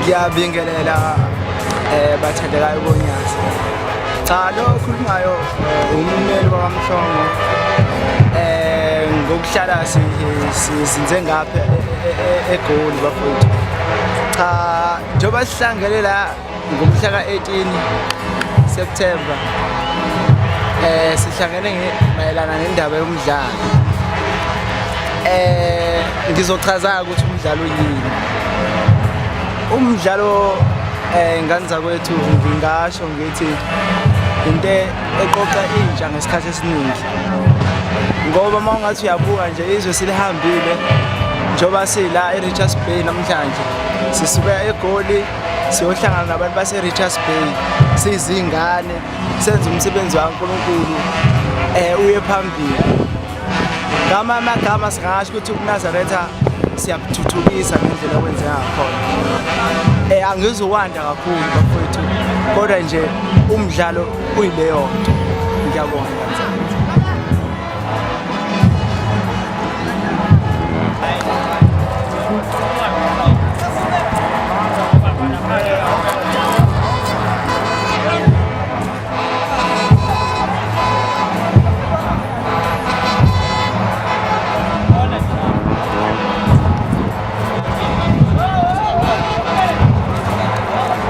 Ngiyabingelela bathandekayo boNyazi. Cha, lo okhulumayo ummeli wakwaMhlongo ngokuhlala sizinze ngapha eGoli bafowethu. Cha, njengoba sihlangene la ngomhla ka-18 September sihlangene mayelana nendaba yomdlalo. Ngizochaza ukuthi umdlalo yini. Umdlalo ngane zakwethu ngingasho ngithi into eqoqa intsha ngesikhathi esiningi. Ngoba uma ungathi uyabuka nje izwe silihambile njengoba sila e-Richards Bay namhlanje sisuka eGoli siyohlangana nabantu base-Richards Bay sizingane senze umsebenzi waNkulunkulu uye phambili. Ngama amagama singasho ukuthi ubuNazaretha siyabuthuthukisa ngendlela okwenzeka ngakhona. Angizukwanda kakhulu bafowethu, kodwa nje umdlalo uyileyo nto. Ngiyabonga.